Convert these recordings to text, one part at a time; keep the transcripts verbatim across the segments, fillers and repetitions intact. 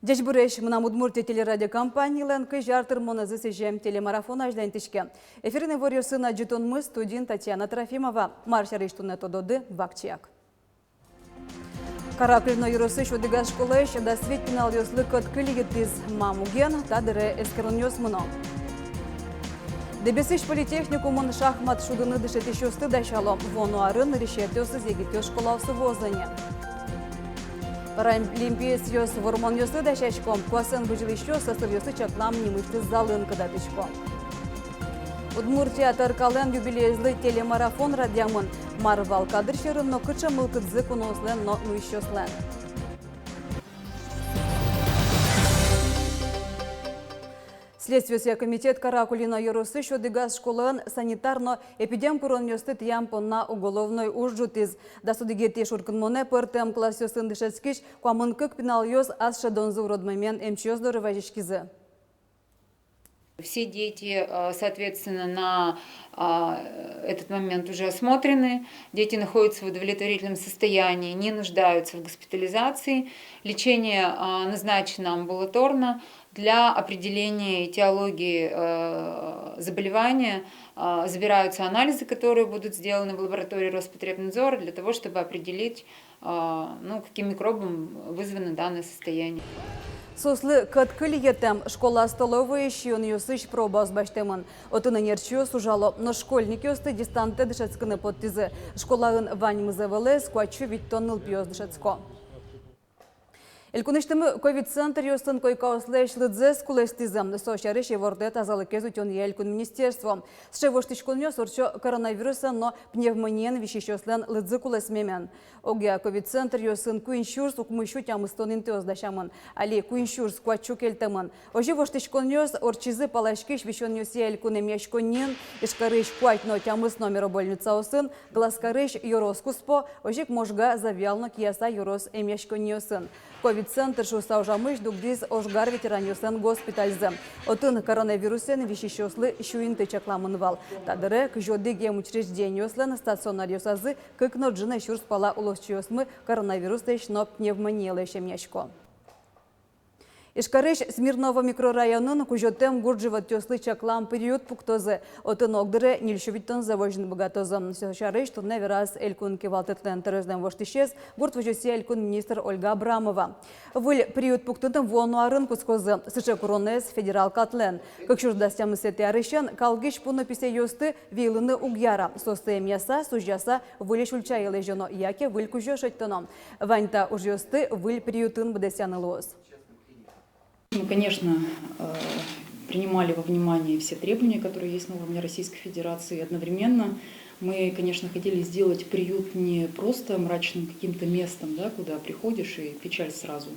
Ӟечбуресь! Мынам «Удмуртия» телерадиокомпанилэн кызь ар тырмонэзлы сӥзем телемарафон азьланьтӥське. Эфирын иворъёсын адӟытонмы, студиын Татьяна Трофимова. Мар сярысь туннэ тододы вакчияк. Каракулино ёросысь одӥгаз школаысь дас вить пиналъёслы кӧт кыль йӧтӥз. Ма муген, та дыре эскеронъёс мыно. Дэбесысь политехникумын шахмат шудыны дышетӥсьёсты дасяло. Вуоно арын нырысетӥосыз егитъёс школаосы вуозы ни. Паралимпиецъёс вормонъёслы дасясько. Куасэн бызьылӥсьёс сӧсыръёслы чаклам нимысьтыз залын кыдатӥсько. Удмуртия Таркалэн юбилеезлы телемарафон радъямын. Мар вал кадр сьӧрын но кыӵе мылкыдзы куноослэн но нуисьёслэн? Следствиосъя комитет Каракулино ёросысь одӥгаз школаын санитар но эпидем куронъёсты тӥям понна уголовной уж ӝутӥз. Дас одӥгетӥ шуркынмонэ пӧртэм классъёсын дышетскись куамын кык пиналъёс ас шӧдонзы уродмемен эмчиос доры вазиськизы. Все дети, а, соответственно, на, а, этот момент уже осмотрены. Дети находятся в удовлетворительном состоянии, не нуждаются в госпитализации. Лечение, а, назначено амбулаторно. Для определения этиологии, э, заболевания, а, забираются анализы, которые будут сделаны в лаборатории Роспотребнадзора, для того, чтобы определить, а, ну, каким микробом вызвано данное состояние. Соослы кӧт кыль йӧтэм. Школа столовойысь сиёнъёсысь пробаос басьтэмын. Отын ӧнерчиос ужало, но школьникъёсты дистантэ дышетскыны поттӥзы. Школаын ваньмыз ӧвӧлэз куать сю витьтон нылпиос дышетско. Элькунысьтымы ковид-центръёсын койкаослэсь лыдзэс кулэстӥзы. Со сярысь ивортэ тазалыкез утёнъя элькун министерство. Сыӵе воштӥськонъёс ортчо коронавирусэн но пневмониен висисьёслэн лыдзы кулэсмемен. Огъя ковид-центръёсын куинь сюрс укмыс сю тямыстон интыос дасямын. Али куинь сюрс куать сю кельтэмын. Озьы воштӥськонъёс ортчизы паласькись висёнъёсъя элькун эмъяськонниын: Ижкарысь куать но тямыс номеро больницаосын, Глазкарысь ёрос куспо, озьы ик Можга, Завьял но Кияса ёрос эмъяськонниосын. Ковид-центр шуыса ужамысь дугдӥз ожгар ветеранъёслэн госпитальзы. Отын коронавирусэн висисьёслы сю инты чакламын вал. Та дыре кызь одӥг эмучреждениослэн стационаръёсазы кык но ӝыны сюрс пала улосчиосмы коронавируслэсь но пневмониялэсь эмъясько. Ижкарысь Смирново микрорайонын кузётэм гурт-животъёслы чаклам приют пуктозы. Отын огдыре ньыль сю витьтонзэ возьыны быгатозы. Со сярысь туннэ вераз элькун кивалтэтлэн тӧроезлэн воштӥсез, гурт возёсъя элькун министр Ольга Абрамова. Выль приют пуктыны вуоно арын кутскозы. Сыӵе куронэз федерал катлэн. Кык сюрс дас тямысэтӥ арысен калгись пуны писэйёсты виылыны уг яра. Соосты эмъяса, сузяса, выльысь ульчае лэзёно яке выль кузё шедьтоно. Вань та ужъёсты выль приютын быдэсъяны луоз. Мы, конечно, э, принимали во внимание все требования, которые есть на уровне Российской Федерации. Одновременно мы, конечно, хотели сделать приют не просто мрачным каким-то местом, да, куда приходишь и печаль сразу,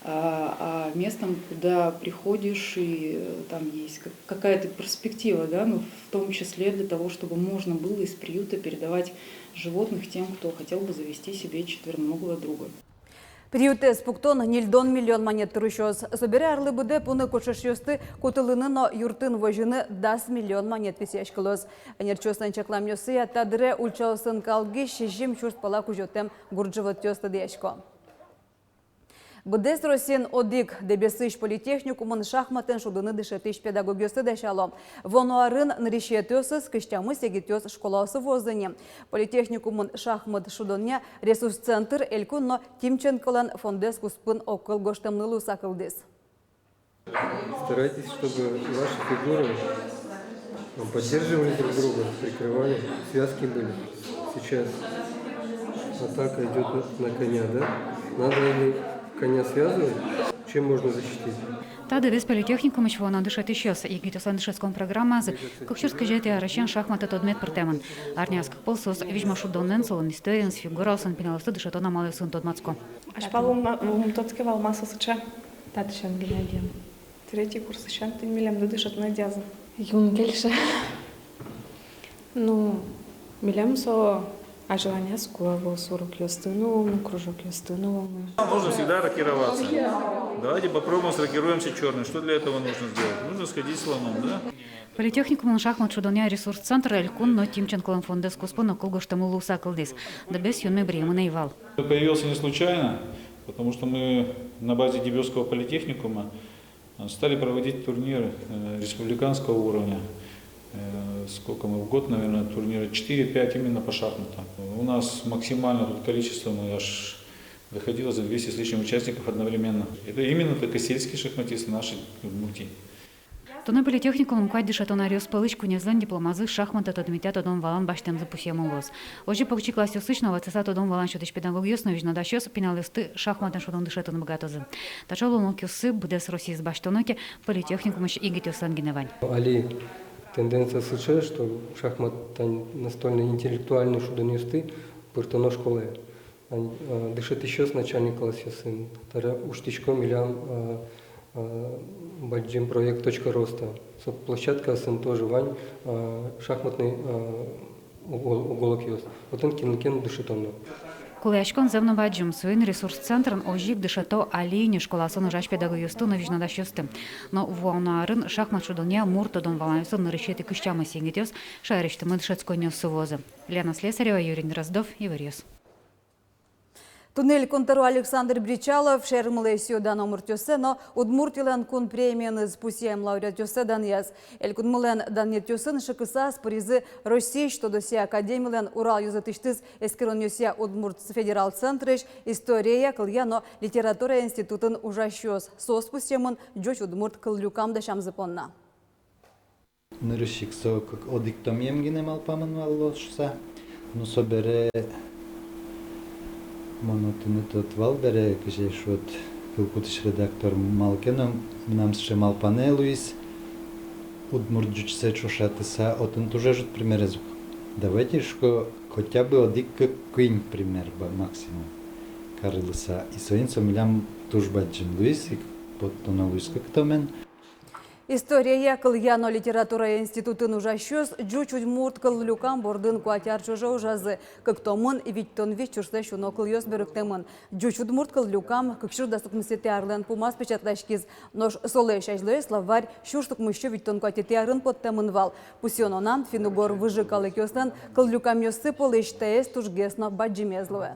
а, а местом, куда приходишь и, э, там есть как-, какая-то перспектива, да, ну, в том числе для того, чтобы можно было из приюта передавать животных тем, кто хотел бы завести себе четвероногого друга. Приютэз пуктон ньыльдон миллион манет турысьёс. Собере арлы быдэ пуны кочышъёсты кутылыны но юртын возьыны дас миллион манет висъяськылоз. Ӧнерчиослэн чакламъёссыя, та дыре ульчаосын калгись сизьым сюрс пала кузётэм гурт-животъёс лыдъясько. Быдэс Россиын одӥг Дэбесысь политехникумын шахматэн шудыны дышетӥсь педагогъёсты дасяло. Вуоно арын нырысетӥосыз кызь тямыс егитъёс школаосы вуозы ни. Политехникумын шахмат шудонъя ресурс центр элькун но Тимченколэн фондэз куспын огкыл гожтэмлы луыса кылдӥз. Старайтесь, чтобы ваши фигуры, ну, поддерживали друг друга, прикрывали, связки были. Сейчас атака идёт на, на коня, да? Надо ли коня связывать? Чем можно защитить? Та Дэбес политехникумысь вуоно дышетӥсьёс. Егитъёслэн дышетскон программазы кык сюрс кызетӥ арысен шахматы тодмет пыртэмын. Арняяз кык пол соос визьмо шудонэн, солэн историеныз, фигураосын, пиналъёсты дышетон амалъёсын тодматско. Азьпал ум на, ум тодске вал, ма со сыӵе. Татысен гинэ адӟем. Третий курсысен тӥни милемды дышетыны ӧдъязы. Юн кельше. Ну, милем со азьланяз кулэ вал со урокъёсты нуылны, кружокъёсты нуылны. Нужно всегда рокироваться. Давайте попробуем срокируемся чёрным. Что для этого нужно сделать? Нужно сходить слоном, да? Политехникумын шахмат шудонъя ресурс центр элькун но Тимченколэн фондэз куспын огкыл гожтэмлы луыса кылдӥз. Дэбес юнме быръемын ӧй вал. Появился не случайно. Потому что мы на базе Дебёсского политехникума стали проводить турниры республиканского уровня. Сколько мы в год, наверное, турниры четыре-пять именно по шахматам. У нас максимально тут количество, мы аж доходило за двести с лишним участников одновременно. Это именно только сельские шахматисты нашей Удмуртии. Туннэ политехникумын куать дышетон аръёс пӧлысь куинезлэн дипломазы шахматэ тодметъя тодон-валан басьтэмзы пусъемын луоз. Озьы покчи классъёсысь но ватсаса тодон-валан сётӥсь педагогъёс но визьнодасьёс пиналъёсты шахматэн шудон дышетыны быгатозы. Таӵе луонлыкъёссы быдэс Россиез басьтоно ке, политехникумысь егитъёслэн гинэ вань. Али тенденция сыӵе, что шахмат тань настольно-интеллектуальной шудонъёсты пыртоно школае. Дышетӥсьёс начальной классъёсын, таре усьтӥсько милям бадӟым проект «Точка роста». Со площадкаосын тоже вань шахматный уголокъёс. Отын кинлы ке но дышетоно. Кулэяськон зэм но бадӟым. Соин ресурс центрын озьы ик дышето али ини школаосын ужась педагогъёсты но визьнодасьёсты. Но вуоно арын шахмат шудонъя мурт тодон-валанъёслэн нырысетӥ кызь тямыс егитъёс шаерысьтымы дышетсконниосы вуозы. Лена Слесарева, Юрий Дроздов, «Иворъёс». Туннэ Элькун тӧро Александр Бречалов шаермылэсь сӥё-дано муртъёссэ но Удмуртилэн кун премиеныз пусъем лауреатъёссэ данъяз. Элькунмылэн данъетъёсын шыкысаз пыризы Россиысь тодосъя академилэн Урал ёзэтысьтыз эскеронъёсъя удмурт федерал центрысь история, кылъя но литературая институтын ужасьёс. Соос пусъемын ӟуч удмурт кыллюкам дасямзы понна. Нырысь ик со кык одӥг томъем гинэ малпамын вал луоз шуса. Ну, собере мон отын ӧд вал бере, кызьы шуод, кылкутӥсь редактор, малы ке но мынам сыӵе малпанэ луиз, удмурт ӟучсэ ӵошатыса, отын туж ӧжыт примерез ук. Давайте, шуко, хотя бы одӥг-кык-куинь пример ба максимум карылыса. И соин со милям туж бадӟым луиз, ик поттоно луиз кык томен. История, кылъя но литературая институтын ужасьёс ӟуч удмурт кыллюкам бордын куать ар ӵоже ужазы. Кык томын витьтон вить сюрслэсь уно кылъёс берыктэмын. Ӟуч удмурт кыллюкам кык сюрс дас укмысэтӥ арлэн пумаз печатласькиз. Нош солэсь азьлое словарь сюрс укмыссю витьтон куатетӥ арын поттэмын вал. Пусъёно на, финн-угор выжы калыкъёслэн кыллюкамъёссы пӧлысь таез тужгес но бадӟымез луэ.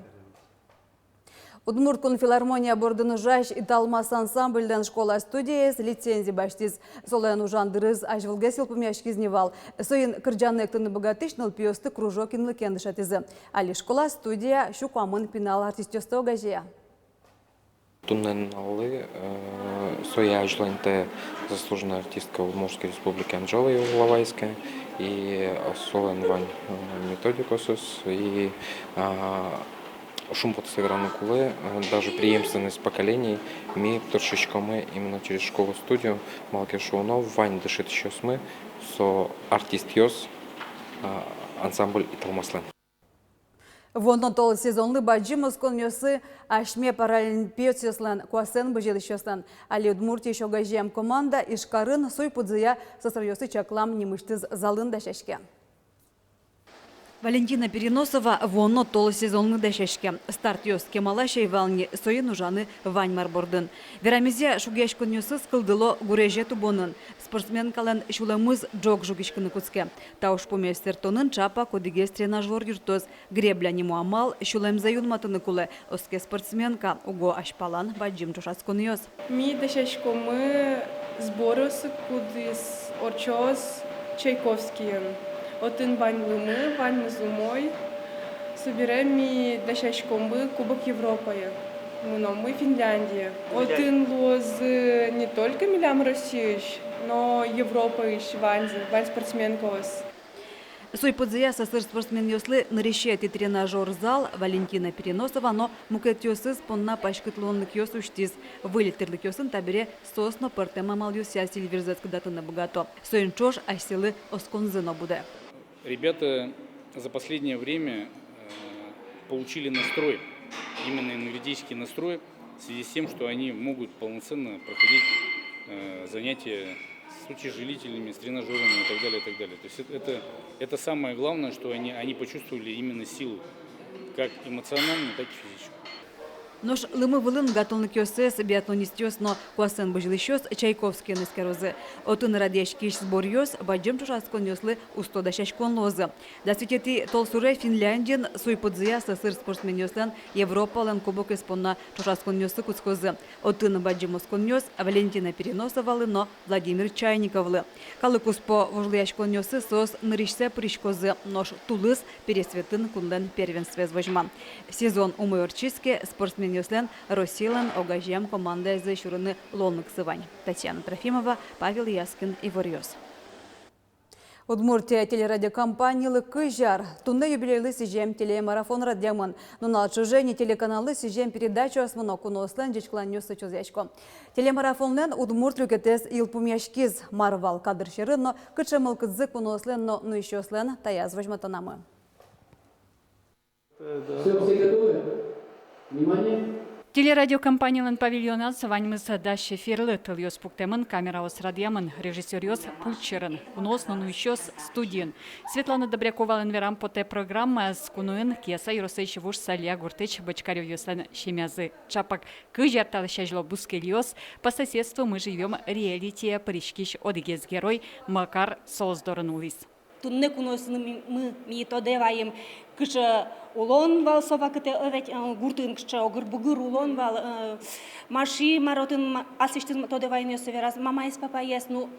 Удмурт кун филармония бордын ужась «Италмас» ансамбльлэн школа-студияез лицензи басьтӥз. Солэн ужан дырыз азьвылгес йылпумъяськиз ни вал. Соин кырӟаны-эктыны быгатӥсь нылпиосты кружок инлыкен дышетӥзы. Али школа-студия сю куамын пинал артистъёсты огазея. Туннэ нуналлы, э, сое азьланьтэ заслуженная артистка Удмуртской Республики Анжела Ивлавайская, и солэн вань, э, методикаосыз, и, а, шумпотыса вераны кулэ, э, даже преемственность поколений ми тыршиськомы именно через школу-студию, малы ке шуоно, вань дышетӥсьёсмы со артистъёс, а, ансамбль «Италмаслэн». Вуоно тол сезонлы бадӟым осконъёссы асьме паралимпиецъёслэн, куасэн бызьылӥсьёслэн. Али Удмуртиысь огазеям команда Ижкарын суй пыдзыя сӧсыръёсты чаклам нимысьтыз залын дасяське. Валентина Переносова вуоно тол сезонлы дасяське. Стартъёс кемалась ӧй вал ни, соин ужаны вань мар бордын. Верамезъя, шугъяськонъёсыз кылдыло гурезе тубонын. Спортсменкалэн сюлэмыз ӝог жугиськыны кутске. Та ужпумез сэрттонын ӵапак одӥгез тренажёр юрттоз. Гребля нимо амал сюлэмзэ юнматыны кулэ, оске спортсменка, уго азьпалан бадӟым ӵошатсконъёс. Ми дасяськомы сборъёсы, кудӥз ортчоз Чайковскийын. Отын ваньмы, ваньмыз умой. Собере ми дасяськомы Кубок Европае. Мыномы Финляндие. Отын луозы не только милям Россиысь, но Европаысь ваньзы, вань спортсменкаос. Суй пыдзыя сӧсыр спортсменъёслы нырысетӥ тренажёр зал Валентина Переносова но мукетъёсыз понна паськыт луонлыкъёс усьтӥз. Выль тӥрлыкъёсын табере соос но пӧртэм амалъёсъя сильвирзэс кыдатыны быгато. Соин ӵош асьсэлы осконзы но будэ. Ребята за последнее время, э, получили настрой, именно инвалидический настрой, в связи с тем, что они могут полноценно проходить, э, занятия с утяжелителями, с тренажёрами и так далее, и так далее. То есть это, это, это самое главное, что они, они почувствовали именно силу, как эмоциональную, так и физическую. Нош лымы вылын быгатонлыкъёссэс биатлонистъёс но куасэн бызьылӥсьёс Чайковскийын эскерозы. Отын радъяськись сборъёс бадӟым ӵошатсконъёслы усто дасяськон луозы. Дас витетӥ толсуре Финляндиын суй-пыдзыя сӧсыр спортсменъёслэн Европалэн кубокез понна ӵошатсконъёссы кутскозы. Отын бадӟым осконъёс Валентина Переносовалы но Владимир Чайниковлы. Калыккуспо вожвылъяськонъёсы соос нырысьсэ пыриськозы, нош тулыс Пересветын кунлэн первенствоез возьма. Сезон умой ортчиз ке, спортсменъёслэн Россилэн огазеям командаезлы сюрыны луонлыксы вань. Татьяна Трофимова, Павел Яскин, «Иворъёс». «Удмуртия» телерадиокомпанилы кызь ар. Туннэ юбилейлы сӥзем телемарафон радъямын. Нунал ӵоже ни телеканаллы сӥзем передачаос мыно, куноослэн ӟечкыланъёссы чузъясько. Телемарафонлэн удмурт люкетэз йылпумъяськиз. Мар вал кадр сьӧрын но кыӵе мылкыдзы куноослэн но нуисьёслэн, таяз возьматонамы. Всё, все готовы? Внимание! Телерадиокомпанилэн павильоназ ваньмыз дась эфирлы. Тылъёс пуктэмын, камераос радъямын, режиссёръёс пульт сьӧрын, куноос но нуисьёс студиын. Светлана Добряковалэн верам потэ, программаез куноын Кияса ёросысь Вуж Саля гуртысь Бочкарёвъёслэн семьязы. Чапак кызь ар талэсь азьло бускельёс «По соседству мы живём» реалитие пыриськись одӥгез герой Макар соос дорын улӥз. Туннэ куноосынымы ми тодэ ваим, кыӵе улон вал со вакытэ, э, ведь, э, гуртын кыӵе огыр-бугыр улон вал, э, маши мар отын ма-, аслэсьтыз тодэ ваёнъёссэ вераз, мамаез, папаез, ну,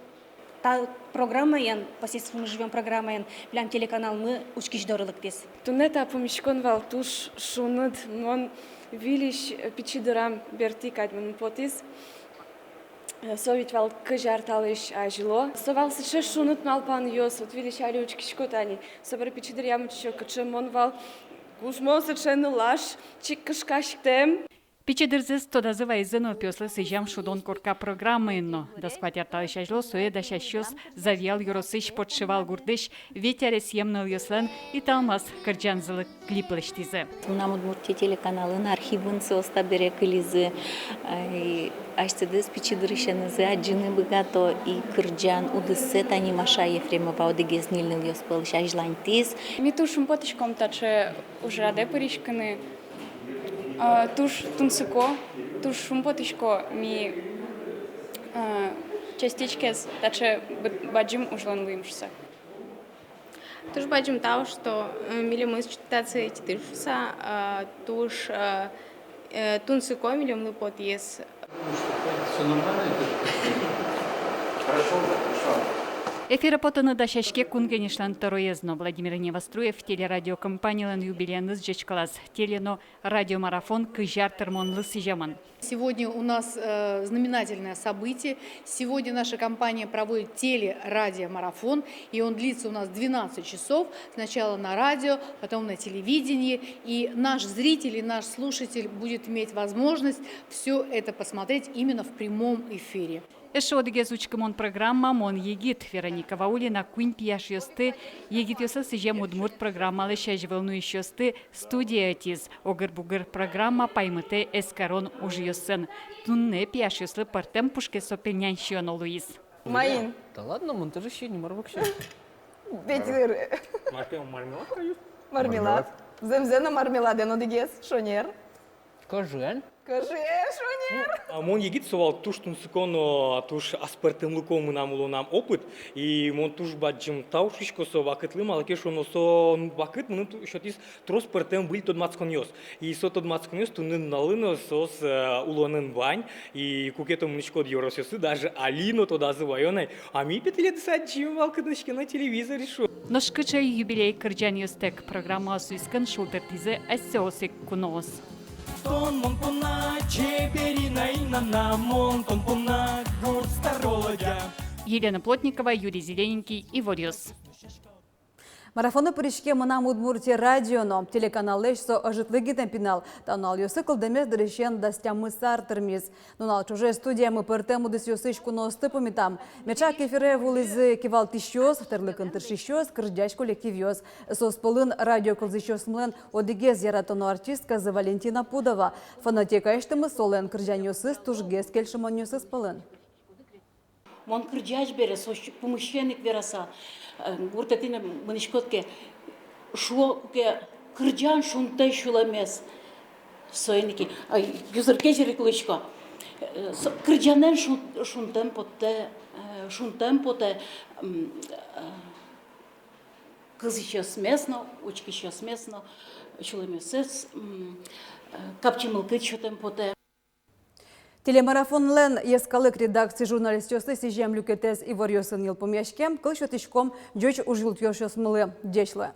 та программаен, «По соседству мы живём» программаен, милям телеканалмы учкись доры лыктӥз. Туннэ та пумиськон вал туж шуныт, мон выльысь, э, пичи дырам берти кадь мыным потӥз. Э, со ведь вал кызь ар талэсь азьло. Со вал сыӵе шуныт малпанъёс, вот выльысь али учкисько тани. Собере пичи дыръям учкисько, кыӵе мон вал кужмо, сыӵе нылаш, чик кышкасьтэм. Пичи дырзэс тодазы вайизы нылпиослы сӥзем «Шудон корка» программаын но. Дас куать ар талэсь азьло сое дасясьёс Завьял ёросысь Подшивал гуртысь вить аресъем нылъёслэн «Италмас» кырӟанзылы клип лэсьтӥзы. «Мынам Удмуртие» телеканалын архивын соос табере кылизы, э, и асьсэдыз пичи дырысенызы адӟыны быгато, и кырӟан удыссэ тани Маша Ефремова одӥгез ньыль нылъёс пӧлысь азьланьтӥз. Ми туж шумпотӥськом таӵе ужрадэ пыриськыны, э, туж тунсыко, туж шумпотӥсько, ми, э, частичкаез таӵе быд-, бадӟым ужлэн луим шуыса. Туж бадӟым тау, что, э, милемыз чиктӥды, чиктӥды шуыса, э, туж, э, э, тунсыко милемлы потӥз. Всё нормально, это же хорошо, хорошо. Эфире потыны дасяське Кун Кенешлэн тӧроез но. Владимир Невоструев телерадиокомпанилэн юбилееныз ӟечкылаз. Теле но радиомарафон кызь ар тырмонлы сӥземын. Сегодня у нас, э, знаменательное событие. Сегодня наша компания проводит телерадиомарафон, и он длится у нас двенадцать часов. Сначала на радио, потом на телевидении. И наш зритель, и наш слушатель будет иметь возможность всё это посмотреть именно в прямом эфире. Эшшо одӥгез учкымон программа «Мон егит». Вероника Ваулина куинь пияшъёсты, егитъёслы сӥзем удмурт программалэсь азьвыл нуисьёсты студие ӧтиз. «Огыр-бугыр» программа паймытэ эскерон ужъёсын. Туннэ пияшъёслы пӧртэм пушкесо пельнянь сиёно луиз. Маин. Да ладно, мон тоже сиё ни мар воксё. Петыр. Мармелад. Мармелад. Зэмзэ но мармеладэн одӥгез, шонер. Кӧжыен. Кӧжыен, шонер. А «Мон егит» со вал туж тунсыко но туж аспӧртэмлыко мынам улонам опыт. И мон туж бадӟым тау шуисько со вакытлы, малы ке шуоно, со вакыт мыным ту-, сётӥз трос пӧртэм выль тодматсконъёс. И со тодматсконъёс туннэ нуналлы но соос, э, улонын вань. И куке тон мынӥськод ёросъёсы, даже али но тодазы ваёно ай. А ми пе тӥледыз адӟим вал кытысь ке но телевизоре, шуо. Нош кыӵе юбилей кырӟанъёстэк программаос вискын шулдыртӥзы асьсэос ик куноос. Тон мон понна чебер ина, ина-на, мон тон понна гурт старолодя. Елена Плотникова, Юрий Зелененький, «Иворъёс». Марафонэ пыриське «Мынам Удмуртие» радио но. Телеканаллэсь со ӧжытлы гинэ пинал. Та нуналъёсы кылдэмез дырысен дас тямыс ар тырмиз. Нунал ӵоже студиямы пӧртэм удысъёсысь куноосты пумитам. Меӵак эфире вуылӥзы кивалтӥсьёс, тӧрлыкын тыршисьёс, кырӟась коллективъёс. Соос пӧлын радио кылзӥсьёсмылэн одӥгез яратоно артистказы Валентина Пудова. Фонотекаысьтымы солэн кырӟанъёсыз тужгес кельшымонъёсыз пӧлын. Мон кырӟась бере, со пумысен ик вераса, э, гуртэтӥ но мынӥськод ке, шуо, куке кырӟан шунтэ сюлэмез. Соин ик, ай, юзыр-кезьыр ик луисько. Э, со-, кырӟанэн шун-, шунтэм потэ, э, шунтэм потэ, м, э, кылзӥсьёсмес но, учкисьёсмес но, сюлэмъёссэс, м, э, капчи мылкыд сётэм потэ. Телемарафонлэн йӧскалык редакци журналистъёслы сӥзем люкетэз иворъёсын йылпумъяське. Кыл сётӥськом ӟуч ужъюлтошъёсмылы. Ӟеч луэ.